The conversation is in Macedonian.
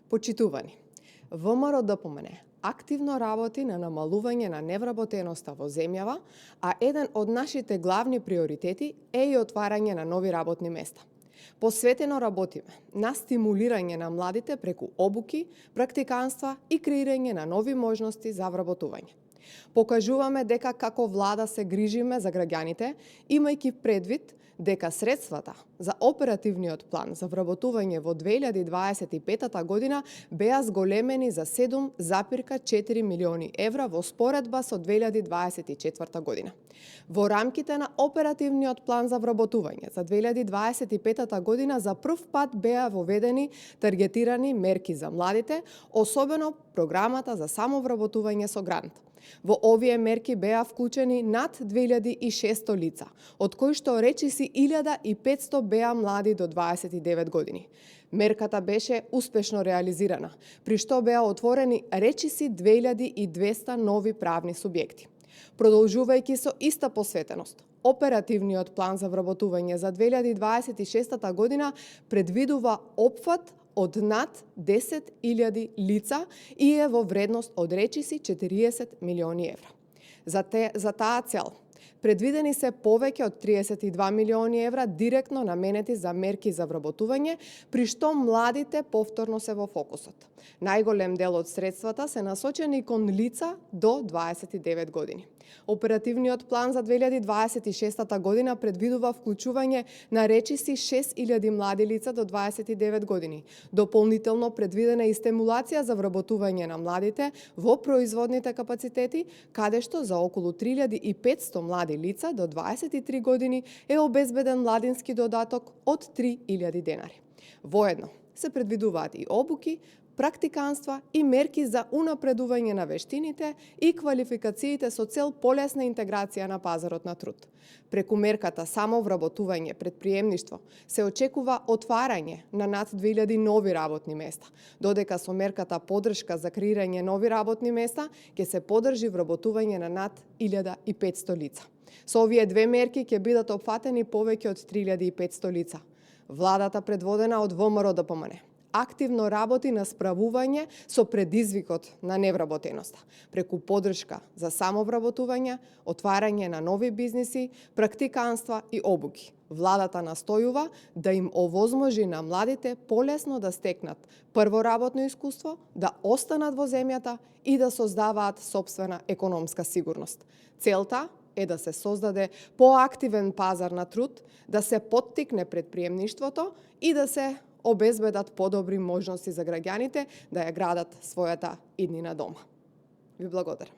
Почитувани, ВМРО-ДПМН активно работи на намалување на невработеноста во земјава, а еден од нашите главни приоритети е и отварање на нови работни места. Посветено работиме на стимулирање на младите преку обуки, практиканства и креирање на нови можности за вработување. Покажуваме дека како влада се грижиме за граѓаните, имајќи предвид дека средствата за оперативниот план за вработување во 2025 година беа зголемени за 7,4 милиони евра во споредба со 2024 година. Во рамките на оперативниот план за вработување за 2025 година за прв пат беа воведени таргетирани мерки за младите, особено програмата за самовработување со грант. Во овие мерки беа вклучени над 2600 лица, од кои што речиси 1500 беа млади до 29 години. Мерката беше успешно реализирана, при што беа отворени речиси 2200 нови правни субјекти. Продолжувајќи со иста посветеност, оперативниот план за вработување за 2026 година предвидува опфат од над 10.000 лица и е во вредност од речиси 40 милиони евра. За таа цел предвидени се повеќе од 32 милиони евра директно наменети за мерки за вработување, при што младите повторно се во фокусот. Најголем дел од средствата се насочени кон лица до 29 години. Оперативниот план за 2026 година предвидува вклучување на речиси 6.000 млади лица до 29 години. Дополнително предвидена и стимулација за вработување на младите во производните капацитети, каде што за околу 3.500 млади лица до 23 години е обезбеден младински додаток од 3.000 денари. Воедно се предвидуваат и обуки, практиканства и мерки за унапредување на вештините и квалификациите со цел полесна интеграција на пазарот на труд. Преку мерката самовработување предприемништво се очекува отварање на над 2000 нови работни места, додека со мерката поддршка за креирање нови работни места ќе се поддржи вработување на над 1500 лица. Со овие две мерки ќе бидат опфатени повеќе од 3500 лица. Владата предводена од ВМРО-ДПМН активно работи на справување со предизвикот на невработеноста, преку поддршка за самовработување, отварање на нови бизниси, практиканства и обуки. Владата настојува да им овозможи на младите полесно да стекнат прво работно искуство, да останат во земјата и да создаваат сопствена економска сигурност. Целта е да се создаде поактивен пазар на труд, да се поттикне предприемништвото и да се обезбедат подобри можности за граѓаните да ја градат својата иднина дома. Ви благодарам.